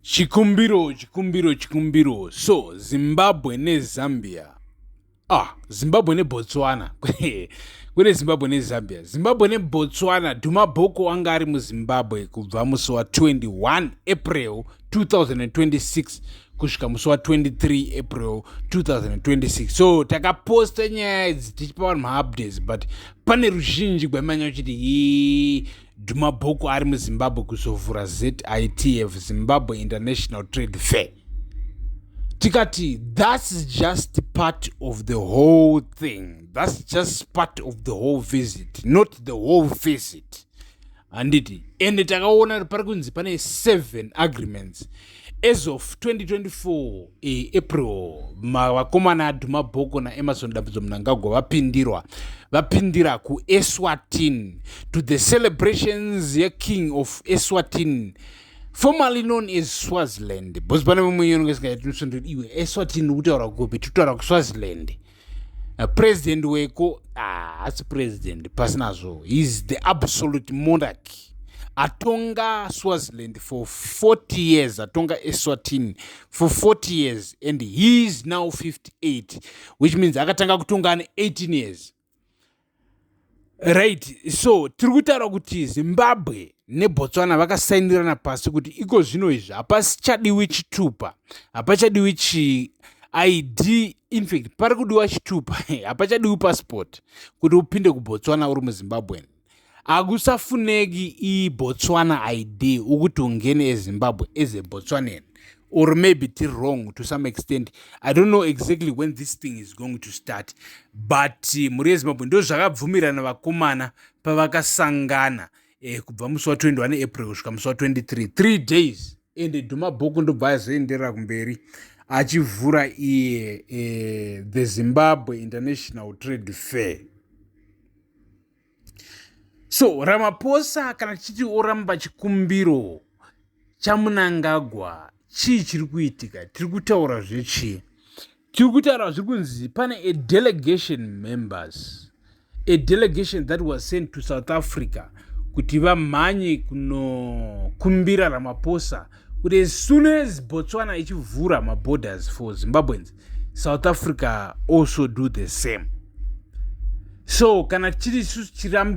Chikumbiro, chikumbiro, chikumbiro. So, Zimbabwe neZambia. Ah, Zimbabwe neBotswana. Kune Zimbabwe neZambia. Zimbabwe neBotswana. Duma Boko anga ari muZimbabwe kubva musi wa 21 April 2026 kusvika musi wa 23 April 2026. So, takaposta nyaya idzi tichipa vanhu maupdates, but pane ruzhinji gwemanya uchiti hii Duma Boko ari muZimbabwe kuzovhura ZITF, Zimbabwe International Trade Fair. Tikati that's just part of the whole thing, that's just part of the whole visit, not the whole visit, handiti? Ende takaona pari kunzi pane 7 agreements as of 2024 April. Vakomana aDuma Boko naEmmerson Dambudzo Mnangagwa vapindirwa, vapindira kuEswatini to the celebrations yeKing of Eswatini, formerly known as Swaziland, because pane mumwe yonongesingaiti iwe Eswatini kutaura kupi, titaura kuSwaziland. President weko, haasi president pasinazvo, he's the absolute monarch atonga Swaziland for 40 years, atonga Eswatini for 40 years, and he is now 58, which means akatanga kutonga ane 18 years, right? So tiri kutaura kuti Zimbabwe neBotswana vakasainirana pasi kuti iko zvino izvi hapasichadiwi chitupa, hapachadiwi chi ID. In fact, pari kudiwa chitupa, hapachadiwi passport kuti upinde kuBotswana uri muZimbabwe. Akusafuneki iBotswana ID ukuthi ungene eZimbabwe as a Botswanian, or maybe tiri wrong to some extent. I don't know exactly when this thing is going to start, but mhuri yeZimbabwe, ndo zvakabvumirana vakomana pavakasangana kubva musi wa21 April kusvika musi wa23, 3 days. Ende Duma Boko ndobva azoenderera kumberi achivhura iye the Zimbabwe International Trade Fair. So Ramaphosa kana tichiti oramba chikumbiro chaMnangagwa, chii chiri kuitika? Tiri kutaura zvechii? Tiri kutaura zviri kunzi pane a delegation members, a delegation that was sent to South Africa kuti vamhanye kunokumbira Ramaphosa kuti as soon as Botswana ichivhura maborders for Zimbabweans, South Africa also do the same. So kana tichiti isusu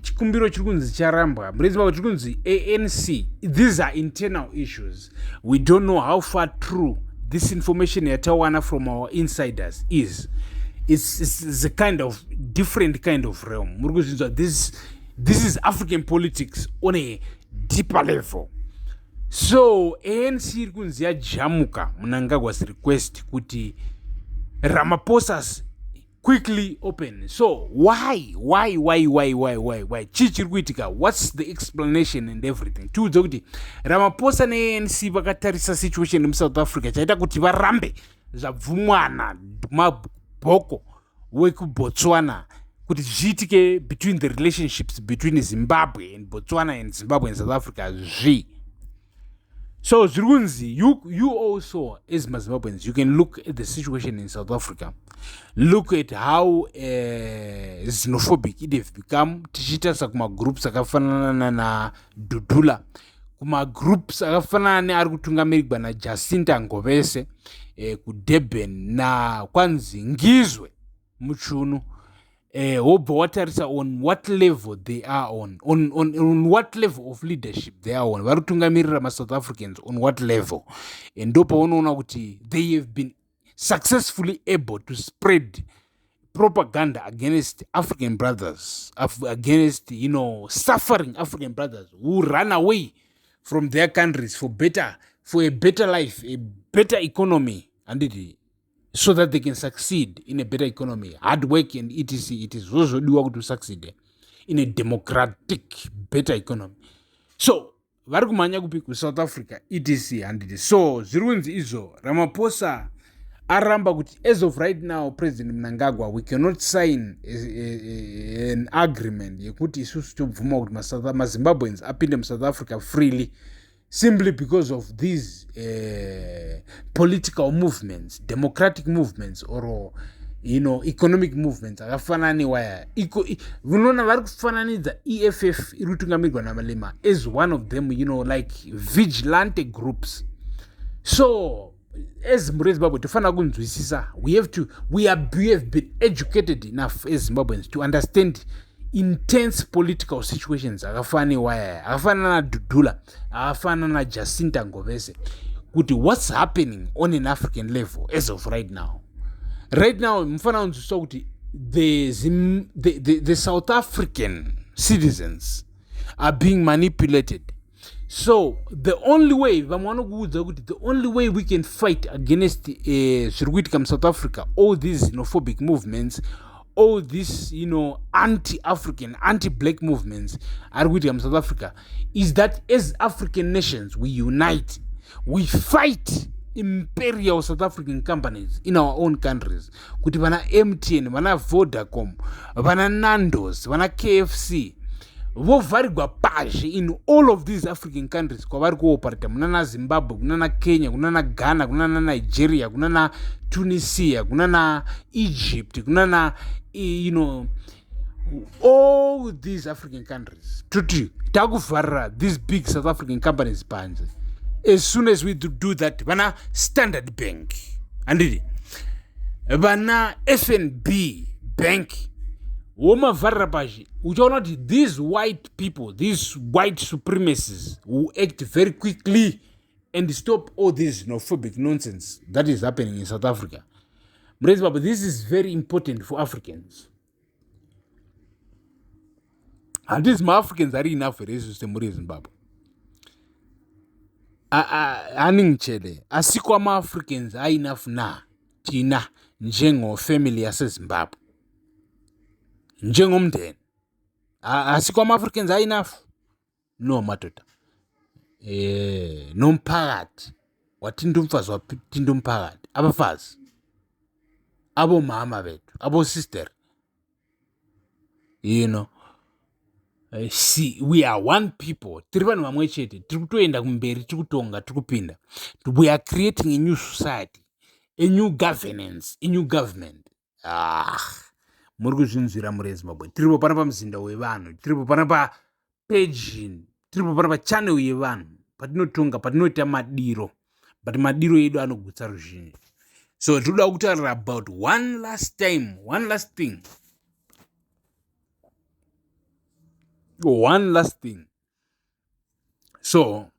chikumbiro chiri kunzi charambwa mureZimbabwe, tiri kunzi ANC, these are internal issues. We don't know how far true this information yatawana from our insiders is. It's a kind of different kind of realm, muri kuzvinzwa? This is African politics on a deeper level. So ANC iri kunzi yajamuka Mnangagwa's request kuti Ramaphosa's quickly open. So why, why, why, why, why, why, why? Chii chiri kuitika? What's the explanation and everything? Tiudze kuti Ramaphosa neANC vakatarisa situation muSouth Africa chaita kuti varambe zvabvumwana Mabhoko wekuBotswana kuti zviitike between the relationships between Zimbabwe and Botswana and Zimbabwe and South Africa zvi. So zviri kunzi you also as maZimbabweans, you can look at the situation in South Africa, look at how xenophobic it have become. Tichitarisa kumagroups akafanana naDudula, kumagroups akafanana neari kutungamirirwa naJacinta Ngobese kuDurban, nakwanzi Ngizwe Mchunu, wobva watarisa on what level they are on what level of leadership they are on, vari kutungamirira maSouth Africans on what level. Ndo paunoona kuti they have been successfully able to spread propaganda against African brothers, against suffering African brothers who run away from their countries for a better life, a better economy, handiti? So that they can succeed in a better economy, hard work and etc. It is zvozvodiwa kuti usucceed in a democratic better economy. So vari kumhanya kupi? KuSouth Africa, etc, handiti? So zviri kunzi izvo Ramaphosa aramba kuti as of right now, President Mnangagwa, we cannot sign an agreement yekuti isusu tobvuma kuti maZimbabweans apinde muSouth Africa freely simply because of these political movements, democratic movements or economic movements akafanana newaya. Unoona vari kufananidza EFF iri kutungamirirwa naMalema as one of them, like vigilante groups. So as mhuri yeZimbabwe tofanira kunzwisisa, we have to we are we have been educated enough as Zimbabweans to understand intense political situations akafanana newayaya, akafanana naDudula, akafanana naJacinta Ngobese, kuti what's happening on an African level as of right now. Right now mufanira kunzwisisa kuti the South African citizens are being manipulated. So the only way, vamwe vanokuudza kuti the only way we can fight against zviri kuitika muSouth Africa, all these xenophobic movements, all these anti-African, anti-black movements ari kuitika muSouth Africa, is that as African nations we unite, we fight imperial South African companies in our own countries, kuti vana MTN, vana Vodacom, vana Nandos, vana KFC vovharigwa pazhe in all of these African countries kwavari kuoperata, munana Zimbabwe, kunana Kenya, kunana Ghana, kunana Nigeria, kunana Tunisia, kunana Egypt, kunana all these African countries, toti takuvharira these big South African companies panze. As soon as we do that, vana Standard Bank, handiti, vana FNB Bank womavharira pazhe, uchaona kuti these white people, these white supremacies, will act very quickly and stop all this xenophobic nonsense that is happening in South Africa. Zimbabwe, this is very important for Africans. Handisi maAfricans ari enough here isusu semhuri yeZimbabwe? Aningitshele, asikho ama-Africans a-enough na thina njengofamily yaseZimbabwe, njengomndeni? Asikho ama-Africans a-enough? No madoda, nomphakathi wathinta umfazi, wathinta umphakathi, abafazi, abomama bethu, abosister, see, we are one people, tiri vanhu vamwe chete, tiri kutoenda kumberi, tiri kutonga, tiri kupinda. We are creating a new society, a new governance, a new government. Ah, muri kuzvinzwira muri eZimbabwe. Tiripo pana pamuzinda wevanhu, tiripo pana papeji, tiripo pana pachannel yevanhu, patinotonga, patinoita madiro, but madiro edu anogutsa ruzhinji. So tinoda kutaurira about one last time, one last thing, one last thing. So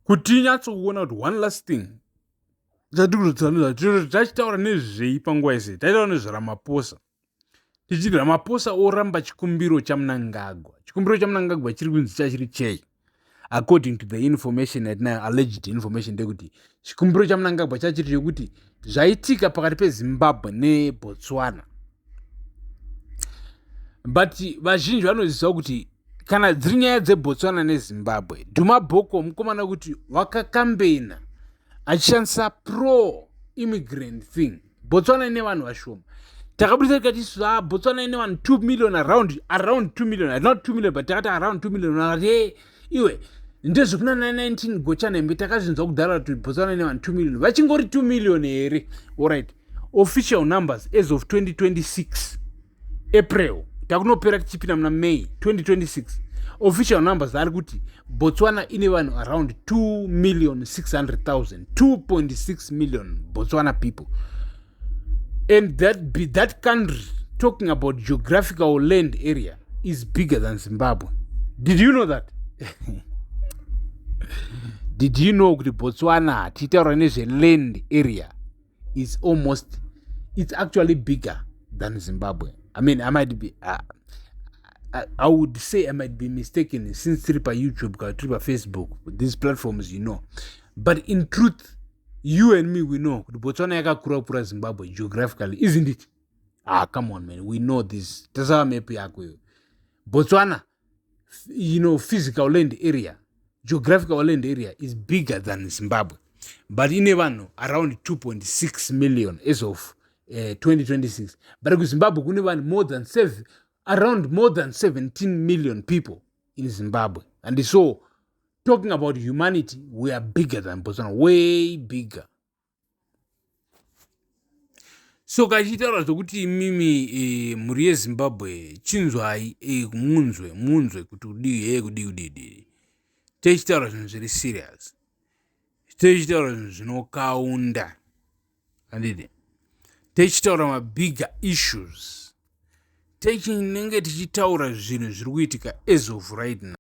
kuti tinyatsokuona kuti one last thing chatiri tachitaura nezvei panguva yese, taitaura nezvaRamaphosa, tichiti Ramaphosa oramba chikumbiro chaMnangagwa. Chikumbiro chaMnangagwa chiri kunzi chachiri chei? According to the information yatinayo, alleged information, ndekuti chikumbiro chaMnangagwa chachiri chekuti zvaitika pakati peZimbabwe neBotswana. But vazhinji vanoziva kuti kana dziri nyaya dzeBotswana neZimbabwe, Duma Boko mukomana kuti wakakambena achishandisa pro immigrant thing. Botswana ine vanhu vashoma. Takabudisa tikati isu, ah, Botswana ine vanhu 2 million, around 2 million, not 2 million, but takati around 2 million. Akati, "Hey, iwe, ndezvekuna 19 gochanhembe, takazvinzwa kudhara kuti Botswana ine vanhu 2 million." Vachingori 2 million here? Alright, official numbers as of 2026 April, takunopera tichipinda muna May 2026, official numbers ari kuti Botswana ine vanhu around 2 million 600 000, 2.6 million Botswana people. And that country, talking about geographical land area, is bigger than Zimbabwe. Did you know that? Did you know kuti Botswana, tichitaura nezveland area, is almost, it's actually bigger than Zimbabwe? I mean, I might be I would say I might be mistaken since tiri paYouTube kana tiri paFacebook, these platforms. But in truth, you and me, we know kuti Botswana yakakura kupfuura Zimbabwe geographically, isn't it? Ah, come on, man, we know this. Tasava map yako iyo. Botswana, physical land area, geographical land area is bigger than Zimbabwe, but ine vanhu around 2.6 million as of 2026. But kuZimbabwe kune vanhu more than seven, around more than 17 million people in Zimbabwe. And so talking about humanity, we are bigger than Botswana, way bigger. So kachitaura zvokuti imimi, mhuri yeZimbabwe, chinzwai, munzwe, munzwe kuti kudii, hee, kudii, kudii, dii. Tichitaura zvinhu zviri serious. Tichitaura zvinhu zvinokaunda, handiti? Tichitaura mabigger issues, tichinenge tichitaura zvinhu zviri kuitika as of right now.